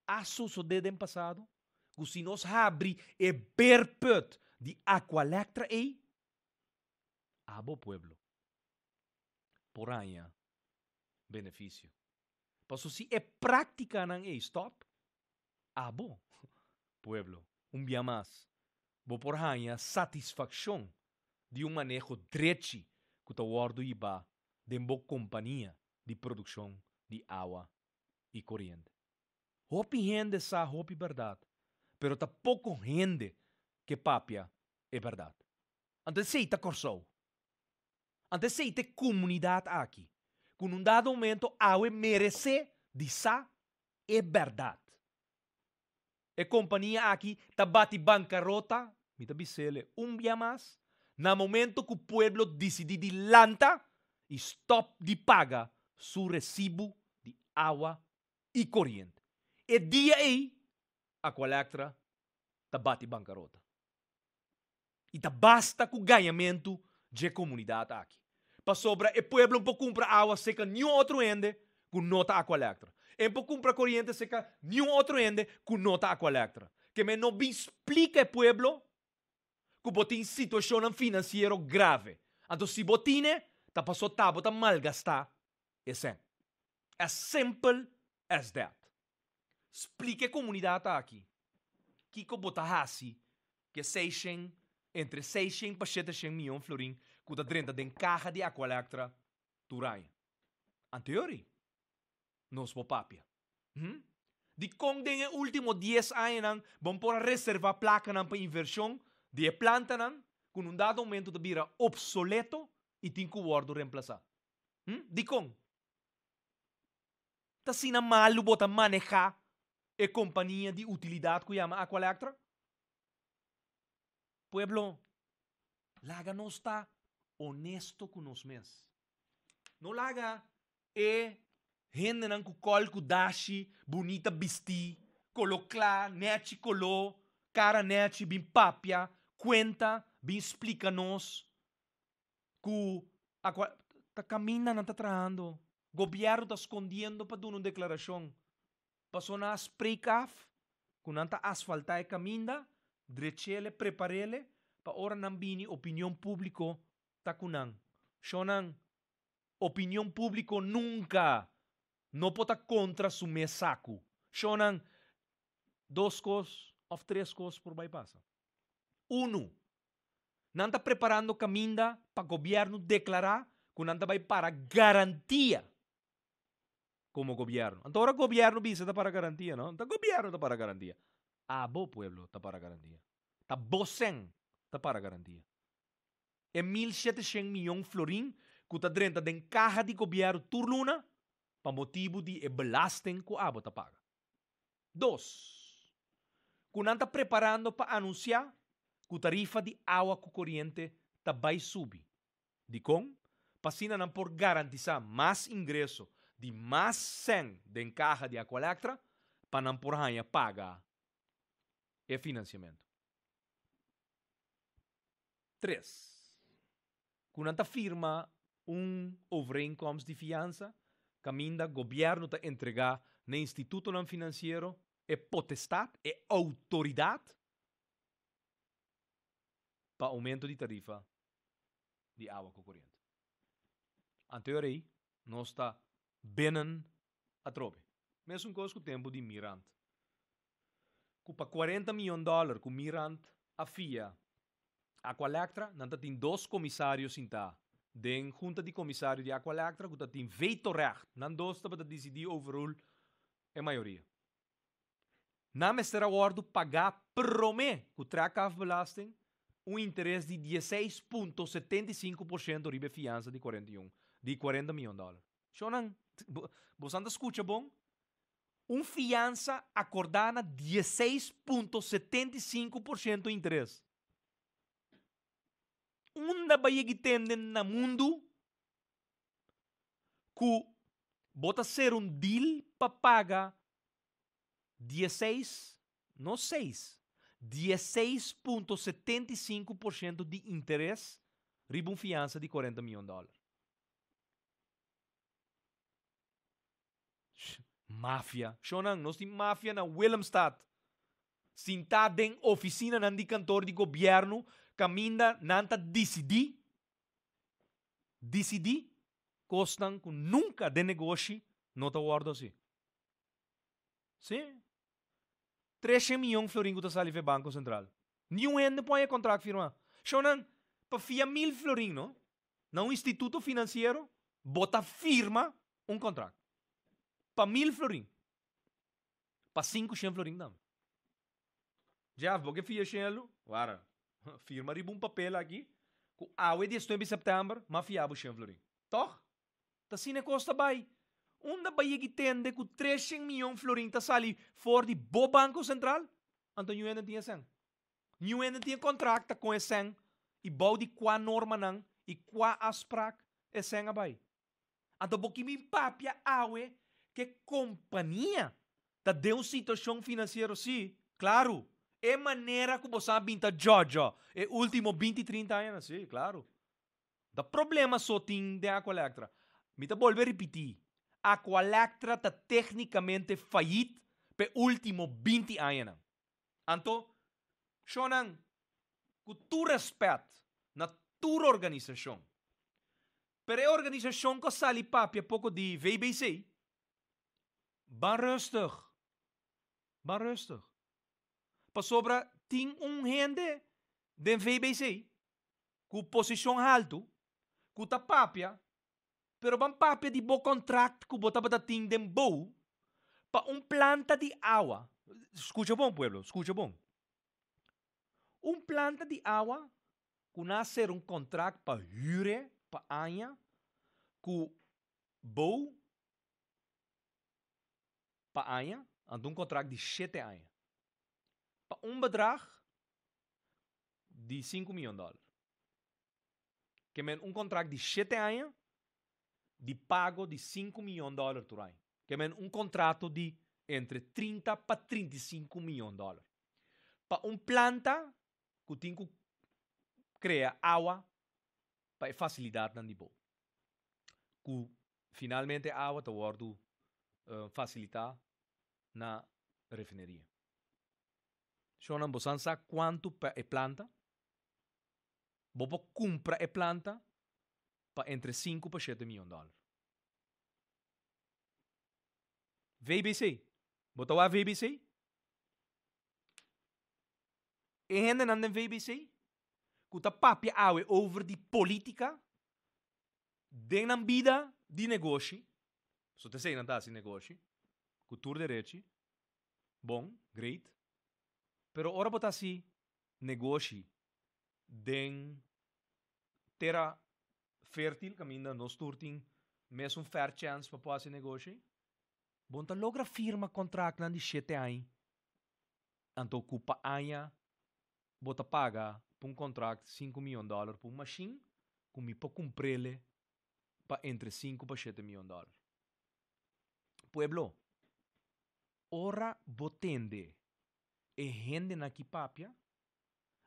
a sosodé den pasado, ku si nos habri e beerput di Aqualectra ei, abo pueblo por haña benefisio. Paso si e práktikanan ei stòp, abo pueblo un bia mas bo por haña satisfakshon di un maneho drechi ku ta wòrdu hibá den bo kompania di produkshon di awa i koriente. Hopi hende sa hopi bèrdat, pero ta poko hende ke papia e bèrdat. Anto esei ta Kòrsou. Anto esei ta e komunidat aki ku na un dado momento awe meresé di sa e bèrdat. E kompania aki ta bati bankarota, mi ta bis'ele un bia mas, na momento ku pueblo disidí di lanta i stòp di paga su resibu di awa i koriente. E dia ei Aqualectra ta bati bankarota. I ta basta ku gañamentu dje komunidat aki. Pasobra e pueblo no por kumpra awa seka niun otro hende ku no ta Aqualectra. E por kumpra koriente serka niun otro hende ku no ta Aqualectra. Ke men no bin splika e pueblo ku bo tin situashonnan finansiero grave. Anto si bo tine, ta paso ta bo ta malgastá e sèn. As simple as that. Splika e komunidat aki kiko bo ta hasi ku e seishen, entre seishen pa sheteshen mion florin ku ta drenta den kaha di Aqualectra tur aña. Anteori nos por papia. Hm? Dikon den e último dies añanan bon por a reservá plakanan pa invershon di e plantanan ku na un dado momento ta bira opsoleto i tin ku wòrdu remplasá? Hm? Dikon? Ta asina malu bo ta manehá e kompania di utilidat ku yama Aqualectra? Pueblo, laga nos ta honesto ku nos mes. No laga e hendenan ku kòl ku dashi bunita bistí, kolo kla, nèchi koló, kara nèchi bin papia, kuenta, bin splika nos ku akua ta kaminda nan ta trahando. Gobièrnu ta skondiendo pa duna un deklarashon. Paso nan a spreek af ku nan ta asfaltá e kaminda, drech'ele, prepar'ele pa ora nan bini opinion públiko ta ku nan. Shonnan, opinion públiko nunka no por ta kontra su mes saku. Shonnan, dos kos òf tres kos por bai pasa. Unu, nan ta preparando kaminda pa gobièrnu deklará ku nan ta bai para garantia komo gobièrnu. Anto ora gobièrnu bisa ta para garantia, no? Ta gobièrnu ta para garantia. Abo, pueblo, ta para garantia. Ta bo sèn ta para garantia. E 1700 mion florin ku ta drenta den kaha di gobièrnu tur luna pa motibu di e belasting ku abo ta paga. Dos, ku nan ta preparando pa anunsiá ku tarifa di awa ku koriente ta bai subi. Dikon? Pa asina nan por garantisá mas ingreso di mas sèn den kaha di Aqualectra pa nan por haña paga e finansiamentu. Tres, ku nan ta firma un overeenkomst di fiansa kaminda gobièrnu ta entregá na institutonan finansiero e potestat, e outoridat, pa oumento di tarifa di awa ku koriente. Anterior ei nos ta binnen atrobe. Mesun kos ku tempu di Mirant. Ku pa 40 mion dòler ku Mirant a fia Aqualectra, nan ta tin dos komisario sintá den junta di komisario di Aqualectra ku ta tin vetorecht. Nan dos tabata disidí overrule e mayoria. Nan mester a wòrdu pagá promé ku trekafbelasting un interes di 16.75% riba e fiansa di 41 di 40 mion dòler. Shownan, bosan ta skucha bon? Un fiansa akordá na 16.75% interes. Unda bai yegi tende na mundu ku bo ta sera un deal pa paga 16, no 6, 16.75% di interes riba un fiansa di 40 mion dòler? Mafia. Shownan, nos tin mafia na Willemstad. Sintá den ofisinanan di kantor di gobièrnu kaminda nan ta disidí, disidí kosnan ku nunka den negoshi no ta wòrdu hasi. Sí. Treshen mion florin ku ta sali for e Banko Sentral. Niun hende por haña kontrakt firmá. Shownan, pa fia mil florin, no? Na un instituto finansiero bo ta firma un kontrakt pa mil florin, pa 500 florin tambe. Jeff, bo ke fia shelu? Wara, firma riba un papel aki ku awe 19 di sèptèmber m'a fia bo shen florin. Tòg? Ta asina e kos ta bai. Unda bai yegi tende ku 300 mion florin ta sali for di bo Banko Sentral? Anto niun hende tin e sèn. Niun hende tin e kontrakt ta kon e sèn i bou di kua normanan i kua afsprak e sèn a bai. Anto bo ki bin papia awe ku e kompania ta den un situashon finansiero si, klaru, e manera ku bo sa bin ta djòdjò e último 20, 30 añanan, si, klaru. Ta problema so tin den Aqualectra. Mi ta bolbe ripití. Aqualectra ta téknikamente fayit pe último 20 añanan. Anto, shonnan, ku tur rèspèt na tur organisashon, pero e organisashon ku a sali papia poko di VBC, ban rustig, ban rustig. Pasobra tin un hende den VBC ku posishon haltu ku ta papia, pero ban papia di bo kontrakt ku bo tabata tin den bou pa un planta di awa. Skucha bon pueblo, skucha bon. Un planta di awa ku nan a sera un kontrakt pa hür pa aña ku bou pa aña, anto un kontrakt di 7 aña. Pa un bedrag di 5 mion dòler. Ke men un kontrakt di 7 aña di pago di 5 mion dòler tur aña. Ke men un kontrato di entre 30 pa 35 mion dòler. Pa un planta ku tin ku krea awa pa e fasilidatnan di bou. Ku finalmente awa ta wòrdu fasilitá na refineria. Shonnan, bo san sa kuantu pa e planta? Bo por kumpra e planta pa entre 5 pa 7 mion dòler. VBC. Bo ta wak VBC? E hendenan den VBC ku ta papia awe over di polítika den nan bida di negoshi, so ta esei nan ta hasi negoshi, ku tur derechi, bon, great, pero ora bo ta hasi negoshi den tera fértil kaminda nos tur tin mesun fair chance pa por hasi negoshi, bo no ta logra firma kontraktnan di 7 aña, anto ku pa aña bo ta paga pa un kontrakt 5 mion dòler pa un mashin ku mi por kumpr'ele pa entre 5 pa 7 mion dòler. Pueblo, ora bo tende e hendenan aki papia,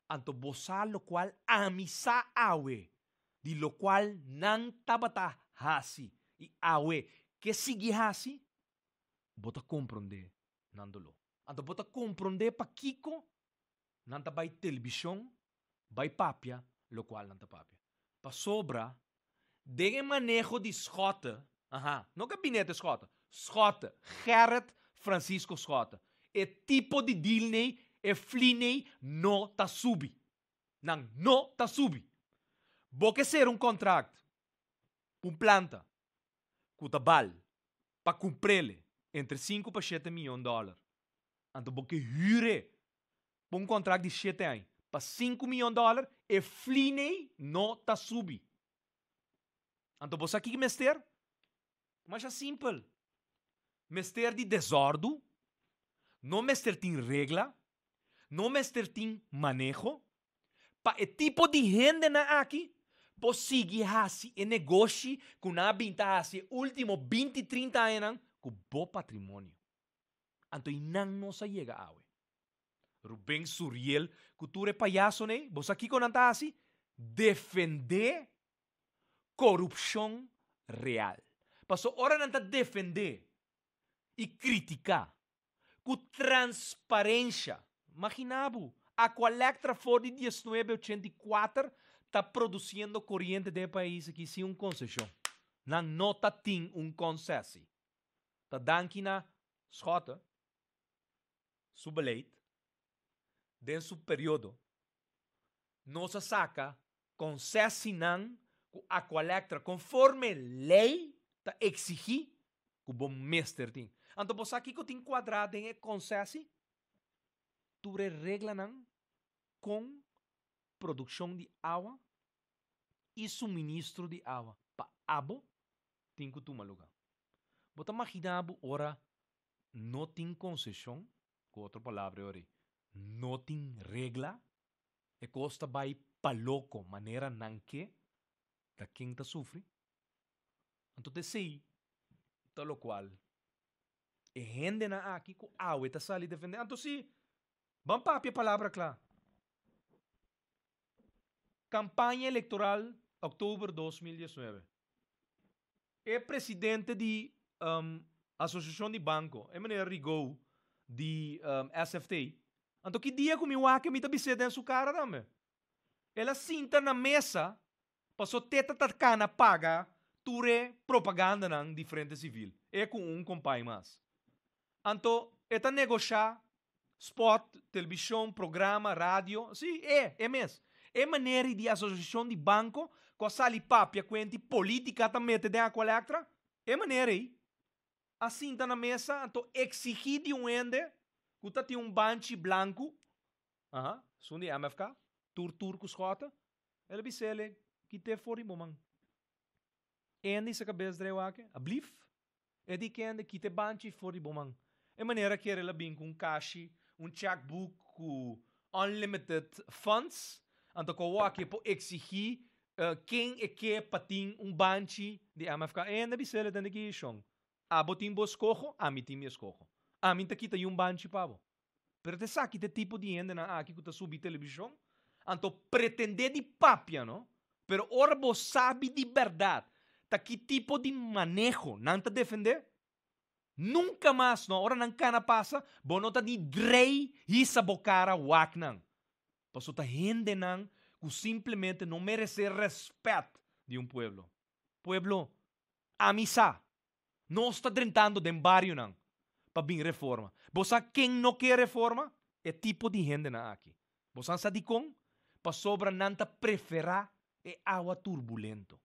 anto bo sa lokual ami sa awe, di lokual nan tabata hasi i awe ke sigui hasi, bo ta komprondé nan doló. Anto bo ta komprondé pakiko nan ta bai televishon bai papia lokual nan ta papia. Pasobra den e maneho di Schotte, aha, no gabinete Schotte, Schotte, Gerrit Francisco Schotte, e tipo di deal nei, e fli nei no ta subi. Nan no ta subi. Bo ke sera un kontrakt pa un planta ku ta bal pa kumpr'ele entre 5 pa 7 mion dòler, anto bo ke hür'e pa un kontrakt di 7 aña pa 5 mion dòler, e fli nei no ta subi. Anto bo sa kiko mester? Masha simpel. Mester di desòrdu, no mester tin regla, no mester tin maneho, pa e tipo di hendenan aki por sigui hasi e negoshi ku nan a bin ta hasi e último 20, 30 añanan ku bo patrimonio. Anto i nan nos a yega awe. Ruben Suriel ku tur e payasonan ei, bo sa kiko nan ta hasi? Defendé korupshon real. Paso ora nan ta defendé i kritiká ku transparensha, imaginá bo, Aqualectra for di 1984 ta produsiendo koriente den e pais aki sin un konseshon. Nan no ta tin un konsesi. Ta danki na Schotte su beleid den su periodo nos a saka konsesinan ku Aqualectra konforme lei ta eksigí ku bo mester tin. Anto bo sa kiko tin kuadrá den e konsesi? Tur e reglanan kon produkshon di awa i suministro di awa pa abo tin ku tuma lugá. Bo ta maginá bo ora no tin konseshon, ku otro palabra e ora ei, no tin regla, e kos ta bai pa loko manera nan ke, ta ken ta sufri? Anto ta esei ta lokual e hendenan aki ku awe ta sali defendé. Anto si, ban papia palabra kla. Kampaña elektoral òktober 2019. E presidente di. Asosiashon di Banko, e meneer Rigaud di SFT. Anto ki dia ku mi wak mi ta bis'é den su kara tambe. El a sinta na mesa paso teta ta kana paga tur e propagandanan di Frente Sivil, e ku un kompai mas. Anto e ta negoshá spot, telebishon, programa, radio, sí, e, e mes. E manera di asosiashon di banko ku a sali papia kuenti politika ta mete den Aqualectra, e manera ei a sinta na mesa anto eksigí di un hende ku ta tin un banchi blanku, aha, esun di MFK, tur tur ku skòta, el a bis'é, Kit'é for di bo man. Andy sa kabes drei wak, ablief? E di kende kita e banchi for di bo man. E manera kier el a bin ku un kashi, un checkbook ku unlimited funds, anto ku awor e por eksigí ken e ke pa tin un banchi di MFK. E hende a bisa el e tende ki shon, abo tin bo eskoho, ami tin mi eskoho. Ami ta kita yun banchi pa bo. Pero ta esaki ta e tipo di hendenan aki ku ta subi televishon, anto pretendé di papia no, pero ora bo sabi di bèrdat ta ki tipo di maneho nan ta defendé, nunka mas no, ora nan kana pasa bo no ta di drei hisa bo kara wak nan, pasobra ta hendenan ku simplemente no meresé rèspèt di un pueblo. Pueblo, ami sa Nos ta drentando den barionan pa bin reforma. Bo sa ken no ke reforma? E tipo di hendenan aki. Bo san sa dikon? Pasobra nan ta preferá e awa turbulento.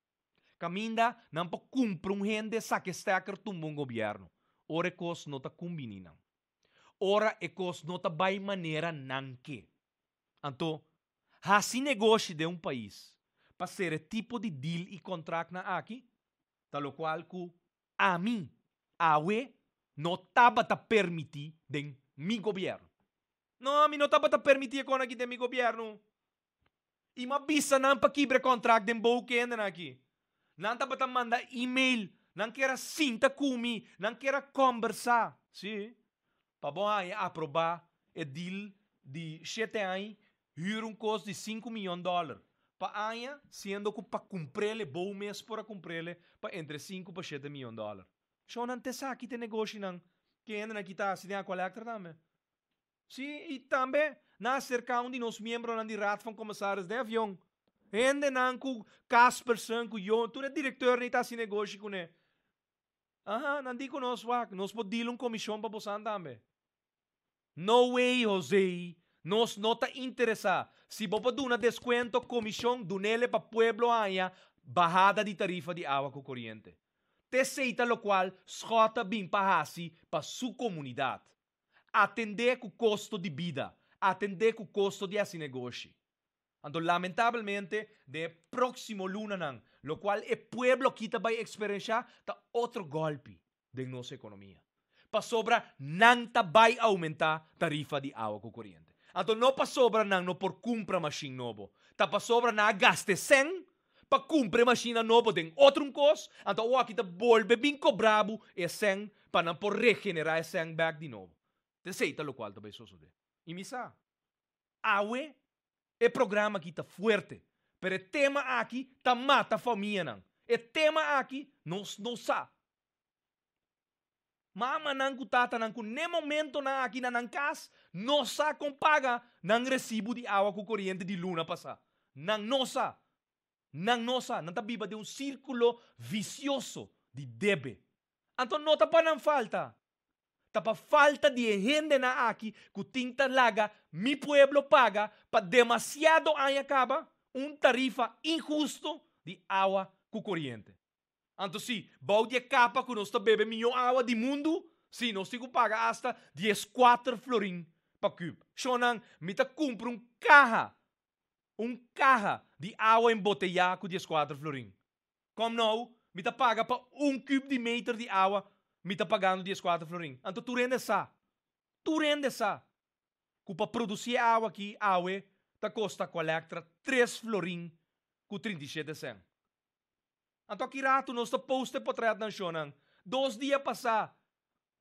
Kaminda nan por kumpra un hende saka e stekker tumba un gobièrnu. Ora e kos no ta kumbiní nan. Ora e kos no ta bai manera nan ke. Anto, hasi negoshi den un pais pa sera e tipo di deal i kontraktnan aki Ta lokual ku ami awe no tabata permití den mi gobièrnu. No, mi no tabata permití e kon aki den mi gobièrnu. I mi a bisa nan pa kibra e kontrakt den bou kendenan aki. Nan tabata manda email, nan kier a sinta ku mi, nan kier a kòmbersá. Sí, pa bo haña aprobá e deal di shete aña, hür un kos di sinku miyon dòler pa aña, siendo ku pa kumpr'el e bou mes por a kumpr'el pa entre sinku pa shete miyon dòler. Shownan te sa ki te negoshinan ke hendenan ki ta hasi den Aqualectra tambe. Sí, i tambe nan a serká un di nos miembronan di Raad van Commissaris den avion. Hendenan ku Caspersen, ku Johan, tur e direkteurnan i ta hasi negoshi kuné. Aha, nan di ku nos, wak, nos por dil un komishon pa bosan tambe. No way Jose, nos no ta interesa. Si bo por duna descuento, comision, dunele pa pueblo haña bahada di tarifa di awa cu coriente. T'esey ta locual Schot a bin pa haci pa su comunidad. Atende cu costo di bida, atende cu costo di haci negoshi. Anto lamentabelmente den e proximo lunanan locual e pueblo aki ta bay experiencia ta otro golpi den nos economia. Pasobra nan ta bay aumenta tarifa di awa cu coriente. Anto no pasobra nan no por cumpra mashin nobo, ta pasobra nan a gasta e cen pa cumpra e mashinnan nobo den otro un cos, anto awor aki ta bolbe bin cobra bo e cen pa nan por regenera e cen bek di nobo. T'esey ta locual ta bay sosode. Y mi sa. Awe e programa aki ta fuerte, pero e tema aki ta mata famianan. E tema aki nos no sa. Mamanan ku tatanan ku n'e momentonan aki na nan kas no sa kon paga nan resibu di awa ku koriente di luna pasá. Nan no sa. Nan no sa. Nan ta biba den un sírkulo visioso di debe. Anto no ta pa nan falta. Ta pa falta di e hendenan aki ku tin ta laga mi pueblo paga pa demasiado aña kaba un tarifa inhusto di awa ku koriente. Anto si, bou di e kapa ku nos ta bebe mihó awa di mundu, si, nos tin ku paga asta dieskuater florin pa kub. Shonnan, mi ta kumpra un kaha, un kaha di awa emboteyá ku dieskuater florin. Kom nou, mi ta paga pa un kub di meter di awa, mi ta pagando dieskuater florin. Anto tur hende sa, tur hende sa, ku pa produsí e awa aki awe ta kosta Aqualectra tres florin ku 37 sèn. Anto aki ratu nos ta post e potretnan shonnan. Dos dia pasá,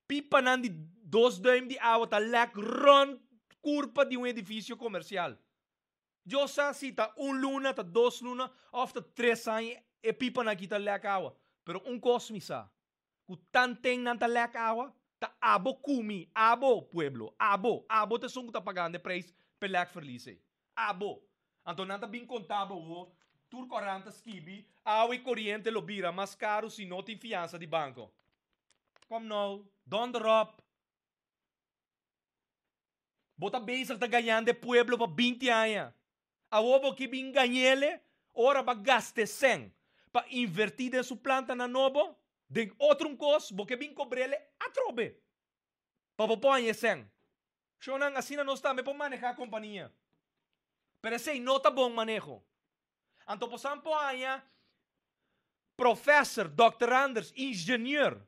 pipanan di dos duim di awa ta lèk rònt kurpa di un edifisio komersial. Dios sa si ta un luna, ta dos luna òf ta tres aña e pipanan aki ta lèk awa. Pero un kos mi sa, Ku tanten nan ta lèk awa, ta abo ku mi, abo, pueblo, abo, abo ta esun ku ta pagando e preis p'e lèkverlies ei. Abo. Anto nan ta bin konta bo awor, tur korant ta skibi, awa i koriente lo bira mas karu si no tin fiansa di banko. Kom nou, donder op. Bo ta bezig ta gañando e pueblo pa 20 aña. Awor bo ki bin gañ'ele ora bo a gasta e sèn pa invertí den su plantanan nobo, den otro un kos bo ke bin kobr'ele atrobe pa bo por haña e sèn. Shonnan, asina nos tambe por manehá kompania. Pero esei no ta bon maneho. Anto bosan por haña profèser, dòkteranders, ingenieur,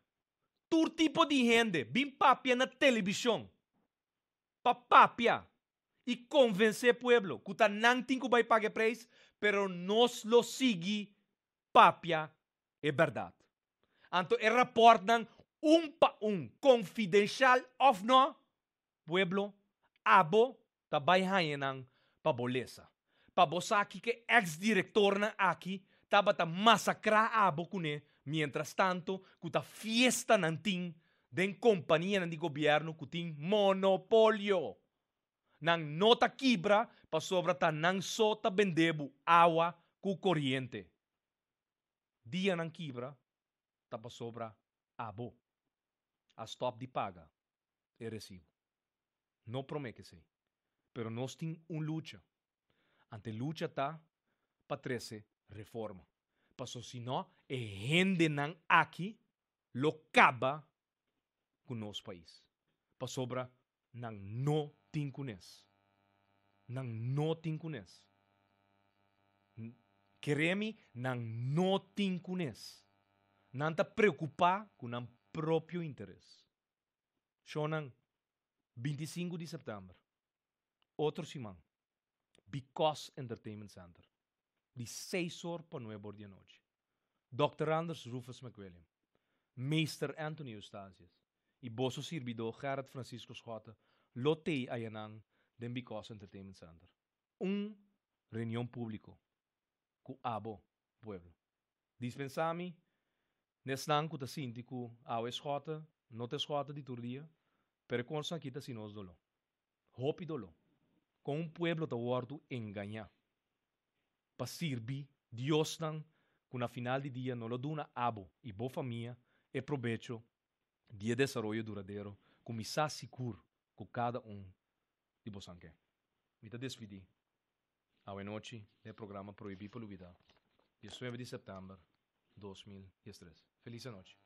tur tipo di hende bin papia na telebishon pa papia i konvensé pueblo ku ta nan tin ku bai paga e preis, pero nos lo sigui papia e bèrdat. Anto e rapòrtnan un pa un, konfidenshal òf nò, pueblo, abo ta bai haña nan pa bo lesa, pa bo sa kiko e eks-direktornan aki tabata masakrá abo kuné mientrastanto ku ta fiesta nan tin den kompanianan di gobièrnu ku tin monopolio. Nan no ta kibra pasobra ta nan so ta bende bo awa ku koriente. Dia nan kibra ta pasobra abo a stòp di paga e resibo. No promé k'esei. Pero nos tin un lucha. Ante lucha ta pa trese reforma. Paso si no e hendenan aki lo kaba ku nos pais. Pasobra nan no tin kunes. Nan no tin kunes. Kere mi, nan no tin kunes. Nan ta preokupá ku nan propio interes. Shownan, 25 di sèptèmber, otro siman, Because Entertainment Center, di seis or pa nuebe or di anochi. Dòkter Anders Rufus McWilliam, Meester Anthony Eustatius i boso sirbidó Gerrit Francisco Schotte lo tei ayanan den Because Entertainment Center. Un reunion públiko ku abo, pueblo. Dispensá mi n'esnan ku ta sinti ku awe Schotte no ta e Schotte di tur dia, pero e kosnan aki ta hasi nos doló. Hopi doló. Kon un pueblo ta wòrdu engañá pa sirbi diosnan ku na final di dia no lo duna abo i bo famia e probecho di e desaroyo duradero ku mi sa sigur ku kada un di bosan ke. Mi ta despidí awe nochi den e programa Prohibí pa Lubidá, 19 di sèptèmber 2013. Felis anochi.